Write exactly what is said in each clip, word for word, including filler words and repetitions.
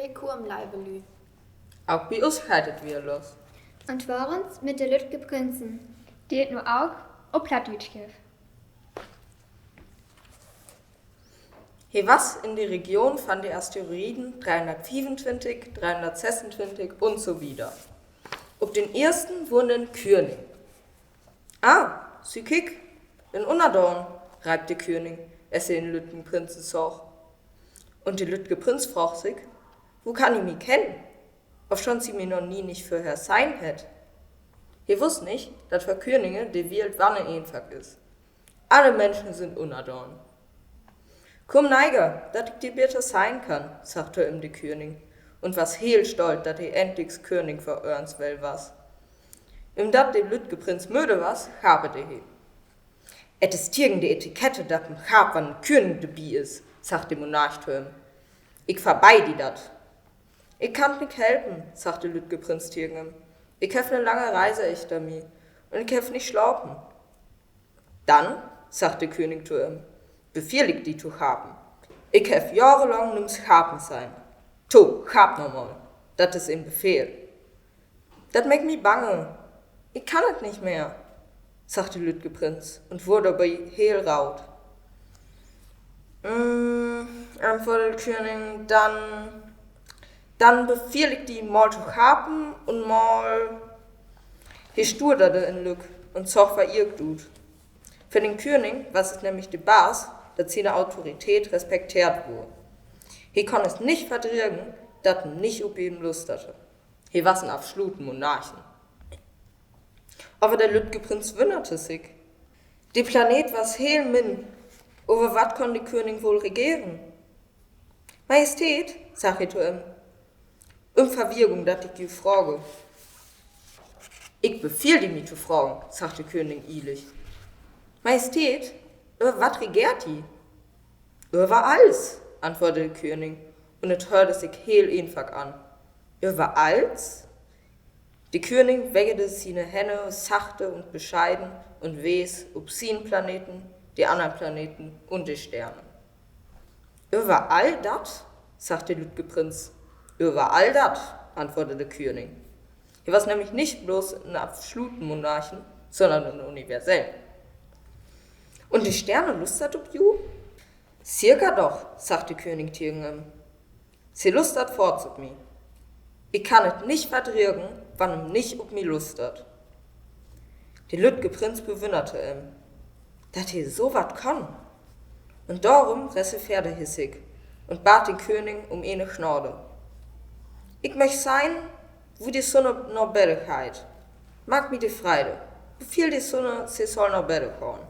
Willkamen, leve Lüüd. Ok bi us geiht dat weer los. Un tworens mit de lüttke Prinzen, de et nu ok op Plattdüütsch gifft. He was in de Region van de Asteroiden dreehunnertfiefuntwintig, dreehunnertsessuntwintig un so wieder. Op den eersten wunn en Küning. Ah, süh kiek, en Unnerdaan, reip de Küning, as he den lüttken Prinzen sagg. Un de lüttke Prinz fraag sik: Wo kann he mi kennen, ofschoonst he mi noch nie nich vörher sehn hett? He wuss nich, dat för Küninge de Welt wanne eenfach is. Alle Minschen sünd Unnerdaan. Kumm neger, dat ik di beter sehn kann, sagg to em de Küning, un was heel stolt, dat he endliks Küning vör örnswell was. Ümdat de lüttke Prinz möde was, gapede he. Et is tiegen de Etikette, dat en gaap, wann en Küning dorbi is, sagg de Monarch to em. Ik verbeid di dat. Ik kann 't nich helpen, sagg de lüttke Prinz tiegen em. Ik heff 'ne lange Reise achter mi un ik heff nich slapen. Dann, sagg de Küning to em, befehl ik di to gapen. Ik heff johrelang nüms gapen sehn. To, gap nu mal. Dat is en Befehl. Dat maakt mi bange. Ik kann dat nich mehr, sagg de lüttke Prinz un wurr dorbi heel root. Mm, antwoorde de Küning, dann, dann befehl ik di mal to gapen un mal. He stuurde en Lück un sagg verärgert ut. För den Küning was et nämlich de Baas, dat siene Autorität respekteert wurr. He kunn et nich verdregen, dat en nich op em lusterde. He was en afsluten Monarchen. Aver de lüttke Prinz wunnerde sik. De Planet was heel minn. Över wat kunn de Küning woll regeren? Majestät, sagg he to em, üm Verwiegung, dat ik ju frage. Ik befehl di, mi to fragen, sagg de Küning ielig. Majestät, över wat regeert ji? Över alls, antwoorde de Küning, un et höörde sik heel eenfach an. Över alls? De Küning weggede siene Hänne sachte un bescheiden un wees op sien Planeten, de annern Planeten un de Sterne. Över all dat, sagg de lüttke Prinz. Över all dat, antwoorde de Küning. He was nämlich nich blots en afsluten Monarchen, sünnern en universellen. Un de Sterne lustert op ju? Seker doch, sagg de Küning tiegen em. Se lustert foorts op mi. Ik kann et nich verdregen, wann em nich op mi lustert. De lüttke Prinz bewunnerde em, dat he so wat kunn. Un dorüm reserveerde he sik un baad den Küning üm ene Gnade. Ik möch sehn, wo de Sunne na Bedde geiht. Maak mi de Freide, befehl de Sunne, se sall na Bedde gahn.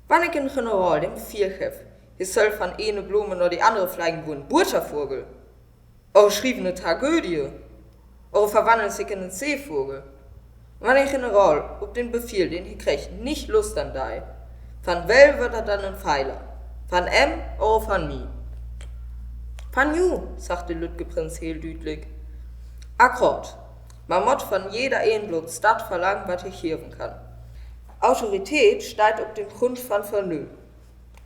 Wann ik en General den Befehl geev, he söll van ene Blome na de annere flegen wo en Buttervogel, oder schriev ne Tragödie, oder verwannel sik in en Seevogel, wann en General op den Befehl, den he kreeg, nich lustern dee, van well wöör dat dann en Fehler? Van em oder van mi? Van ju, sagg de lüttke Prinz heel düütlik. Akkraat. Man mutt van jedereen blots dat verlangen, wat he geven kann. Autorität steiht op den Grund van Vernunft.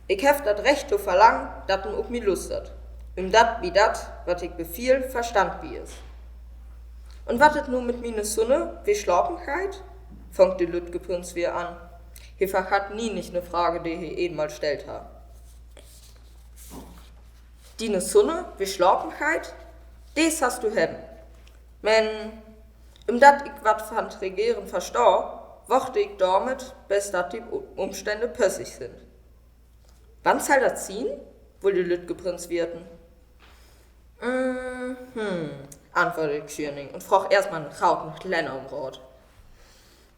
Ik heff dat Recht to verlangen, dat en op mi lustert, ümdat bi dat, wat ik befehl, Verstand bi is. Un wat is nu mit miene Sunne, wiel slapen geiht?, fung de lüttke Prinz wier an. He vergatt nie nich ne Frage, de he eenmal stellt harr. Diene Sunne, wiel slapen geiht, de sasst du hebben. Men ümdat ik wat van't Regeren verstah, wachte ik dormit, bes dat de Ümstänne passig sünd. Wann sall dat sien?, wull de lüttke Prinz wieten. Mm, hm, antwoorde de Küning un fraag eerstmal en groten Klenner üm Raat.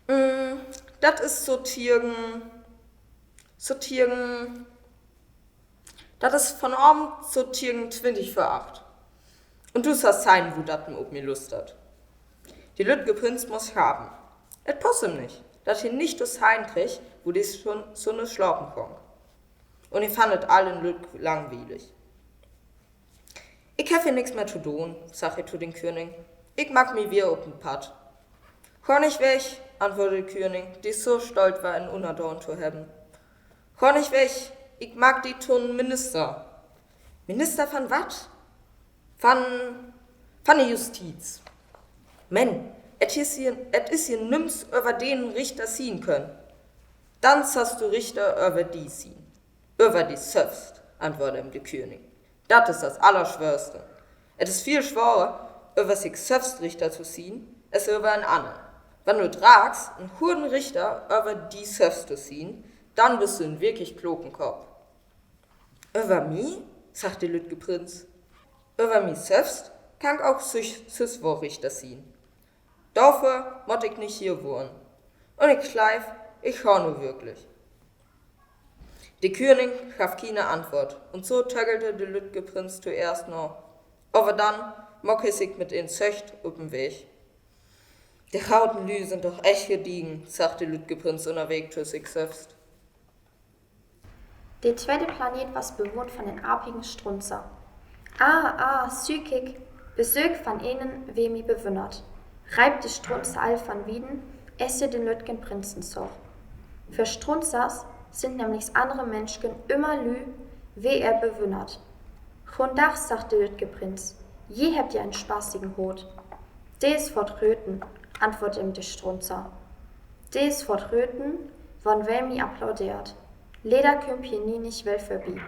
Mm, dat is so tiegen, so tiegen, dat is vanavend so tiegen twintig vör acht. Un du sasst sehn, wo dat em op mi lustert. De lüttke Prinz muss gapen. Et pass em nich, dat he nich to sehn kreeg, wo de Sun-, Sunne slapen gong. Un he fann et all en lück langwielig. Ik heff hier nix mehr to doon, sagg he to den Küning. Ik maak mi wier op en Padd. Gah nich weg, antwoorde de Küning, de so stolt weer, en Ünnerdaan to hebben. Gah nich weg, ik maak di to'n Minister. Minister van wat? Van, van de Justiz. Men, et is hier, et is hier nüms, över den Richter sien könen. Dann sast du Richter över di sien. Över di sölvst, antwoorde em de Küning. Dat is dat Allerswörste. Et is veel swarer, över sik sölvst Richter to sien, as över en annern. Wann du dragst, en goden Richter över di sölvst to sien, dann büst du en wirklich kloken Kopp. Över mi, sagg de lüttke Prinz. Över mi sölvst kann ik ok süs, süs wo Richter sien. Dorför mutt ik nich hier wohnen. Un ik gleiv, ik gah nu wirklich. De Küning gaff kiene Antwoort, un so töggelde de lüttke Prinz toeerst noch. Aver dann maak he sik mit en Söcht op en Weg. De grauten Lüü sünd doch echt gediegen, sagg de lüttke Prinz ünnerwegs to sik sölvst. De tweete Planet was bewahnt van den apigen Strunzer. Ah, ah, süh kiek, besöök van enen, we mi bewünnert, reip de Strunzer al van wieden, es he den lüttken Prinzen sagg. För Strunzers sünd nämlich annere Menschen ümmer Lüü, we ehr bewünnert. Goden Dag, sagg de lüttke Prinz, ji hebbt ja en spaßigen Hoot. De is vör 't Röten, antwoord em de Strunzer. De is vör 't Röten, wann well mi applaudeert. Leder kümmt ji nie nich well vörbi.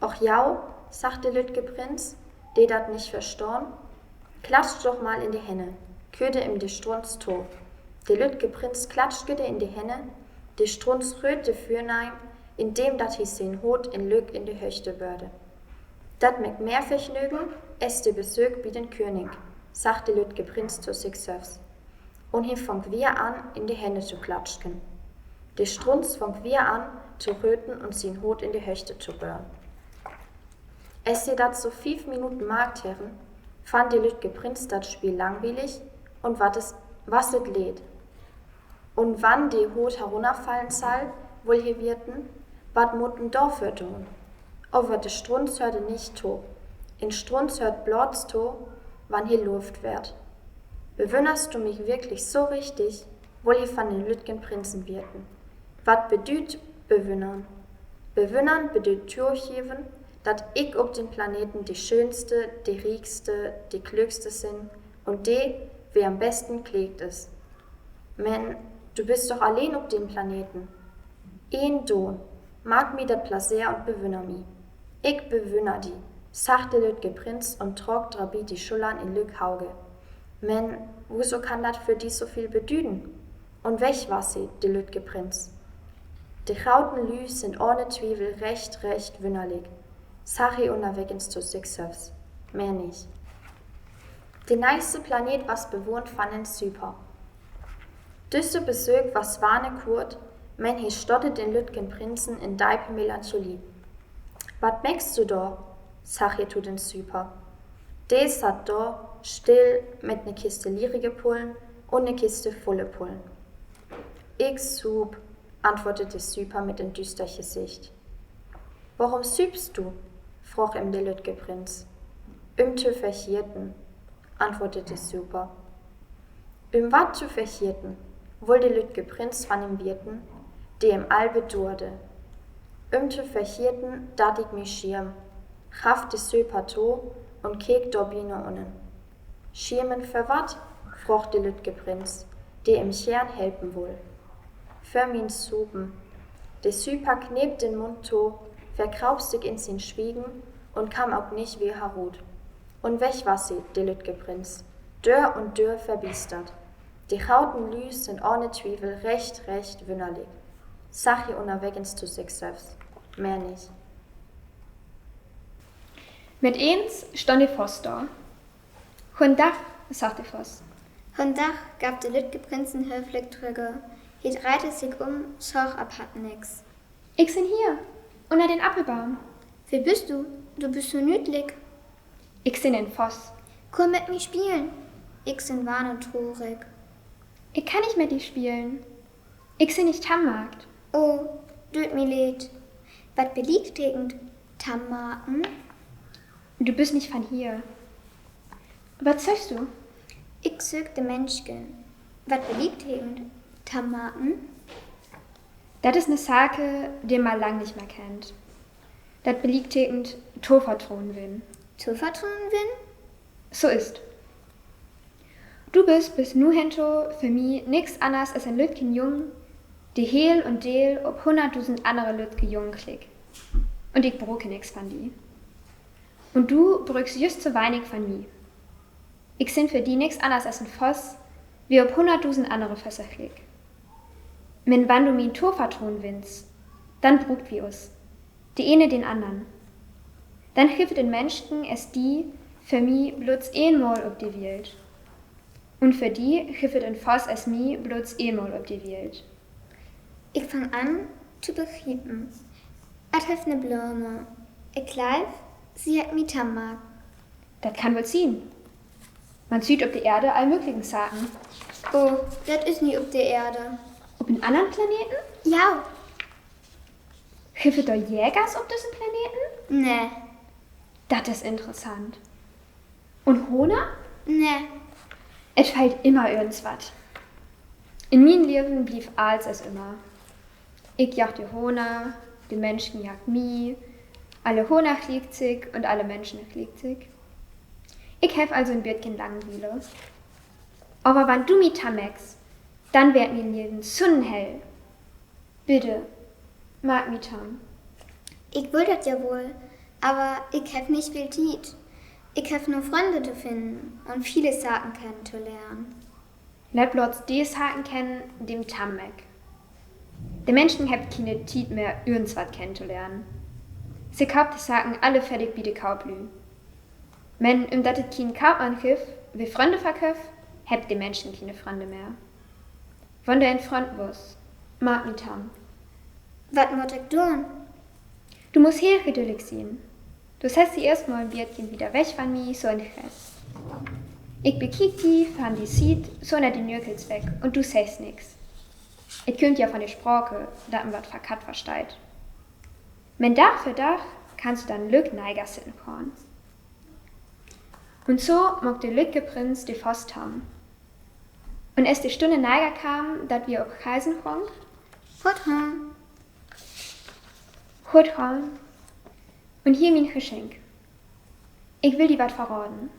Och jau, sagg de lüttke Prinz, de dat nich verstahn, klatsch doch mal in de Hänne, küerde em de Strunz to. De lüttke Prinz klatschkede in de Hänne, de Strunz rööt de vörnehm, indem dat he sien Hoot en lück in de Höchte böörde. Dat mäk mehr Vergnögen es de Besöök bi den König, sagg de lüttke Prinz to sik sölvst. Un he fang wier an, in de Hänne to klatschen. De Strunz fang wier an to röten un sien Hoot in de Höchte to böörn. Es se dat so fief Minuten maakt herren, fann de lüttke Prinz dat Spiel langwielig un wat es, was et leed. Un wann de Hoot herunnerfallen sall, wull he wieten, wat mutt en dorför doon? Aver de Strunz höörde nich to. En Strunz höört blots to, wann he loovt weert. Bewünnerst du mi wirklich so richtig? Wull he van den lüttken Prinzen wieten. Wat bedüüdt bewünnern? Bewünnern bedüüdt togeven, dat ik op den Planeten de schöönste, de riekste, de klöökste sin un de, we an'n besten kleedt is. Men du büst doch alleen op den Planeten. Een Doon, maak mi dat Pläseer un bewünner mi. Ik bewünner di, sagg de lüttke Prinz un trock drabi de Schullern en lück hauge. Men woso kann dat för di so veel bedüden? Un weg was he, de lüttke Prinz. De grauten Lüü sünd ahne Twievel recht, recht wünnerlik, sagg he ünnerwegens to sik sölvst, mehr nich. De nächste Planet was bewahnt van en Süper. Düsse Besöök was wahne kuort, men he stottert den lüttken Prinzen in deipe Melancholie. Wat mäkst du dor? sagg he to den Süper. De satt dor still mit ne Kiste lierige Pullen un ne Kiste vulle Pullen. Ik suup, antwoorte de Süper mit en düster Gesicht. Worüm süpst du? fraag em de lüttke Prinz. Üm to vergieten, antwoorte de Süper. Üm wat to vergieten? wull de lüttke Prinz van em wieten, de em al beduerde. Üm to vergieten, dat ik mi schiem, gaff de Süper to un keek dorbi na unnen. Schiemen för wat? fraag de lüttke Prinz, de em geern helpen wull. För mien Supen. De Süper kneep den Mund to, verkraup sik in sien Swiegen un kaam ok nich wier herut. Un weg was he, de lüttke Prinz, dör un dör verbiestert. De grauten Lüü sünd ahne Twievel recht, recht wünnerlik, sagg he ünnerwegens to sik sölvst, mehr nich. Mit eens stunn de Voss dor. Goden Dag, sagg de Voss. Goden Dag, gaff de lüttke Prinz en höflik trügge. He dreihte sik üm, sagg apatt nix. Ik sin hier, ünner den Appelbaum. We büst du? Du büst so nüüdlik. Ik sin en Voss. Kumm mit mi spielen. Ik sin wahn un trurig. Ik kann nich mit di spielen. Ik sin nich tamm maakt. Oh, düüt mi leed. Wat beliekteekent tamm maken? Du büst nich van hier. Wat söchst du? Ik söök de Menschen. Wat beliekteekent tamm maken? Dat is ne Sake, de man lang nich mehr kennt. Dat beliekteekent tovertroen ween. Tovertroen ween? So is 't. Du büst bit nu hento för mi nix anners as en lüttken Jung, de heel un deel op hunnertdusend annere lüttke Jungen gliek. Un ik bruuk nix van di. Un du bruukst jüst so weinig van mi. Ik sin för di nix anners as en Voss, wie op hunnertdusend annere Vösse gliek. Men wann du mien Tovertroen winnst, denn bruukt wi us, de ene den annern. Denn gifft et en Minschen as di för mi blots eenmal op de Wielt. Un för di gifft et en Voss as mi blots eenmal op de Wielt. Ik fang an to begriepen. Et hett 'ne Bloom. Ik glööv, se hett mi tamm maakt. Dat kann woll sien. Man süht op de Eerde all mööglichen Saken. Oh, dat is nich op de Eerde. Op en annern Planeten? Ja. Gifft et dor Jägers op düssen Planeten? Nee. Dat is interessant. Un Höhner? Nee. Et fehlt immer irgendwat. In mien Leven blifft allens as immer. Ik jaag de Höhner, de Minschen jaagt mi, alle Höhner gliekt sik un alle Minschen gliekt sik. Ik heff also en bietken Langewiele. Aver wann du mi tamm maakst, denn weert mien Leven sünnenhell. Bitte, maak mi tamm. Ik will dat ja woll, aver ik heff nich veel Tiet. Ik heff nu Frönde to finnen un viele Saken kennen to lehren. Lehr blots de Saken kennen, de mi tamm maakt. De Minschen hebbt kiene Tiet mehr, irgendwat kennen to lehren. Se kaapt de Saken alle fertig bi de Kaaplüüd. Men ümdat et kien Kaapmann gifft, we Frönde verköfft, hebbt de Minschen kiene Frönde mehr. Wann du en Frönd wullt, maak mi tamm. Wat mutt ik doon? Du musst heel gedüllig sien. Du settst di eerstmal en bietken wieder weg van mi, so in Gress. Ik bekiek di van de Siet, so ünner de Nökels weg, un du seggst nix. Et kümmt ja van de Sprake, dat een wat verkehrt versteiht. Men Dag för Dag kannst du denn lück neiger sitten gahn. Un so maakt de lüttke Prinz de Voss tamm. Un as de Stünn neiger kamm, dat wi op Reisen gongen, Hutt hahn. Hutt hahn. Un hier mien Geschenk. Ik will di wat verraden.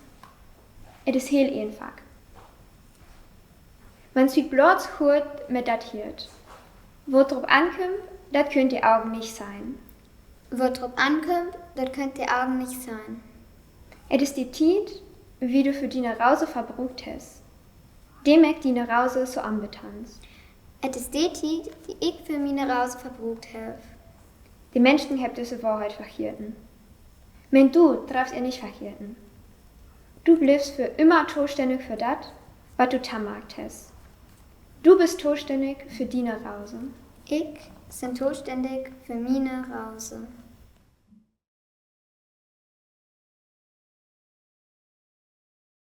Et is heel eenfach. Man süht blots goot mit dat Hiert. Wat drop ankümmt, dat köönt de Ogen nich sehn. Wat drop ankümmt, dat köönt de Ogen nich sehn. Et is de Tiet, wi du för diene Rose verbruukt hest. De maakt diene Rose so anbetans. Et is de Tiet, de ik för miene Rose verbruukt heff. De Minschen hebbt düsse Wahrheit vergeten. Men du draffst ehr nich vergeten. Du bliffst för ümmer tostännig för dat, wat du tamm maakt hest. Du büst tostännig för diene Rose. Ik sin tostännig för miene Rose.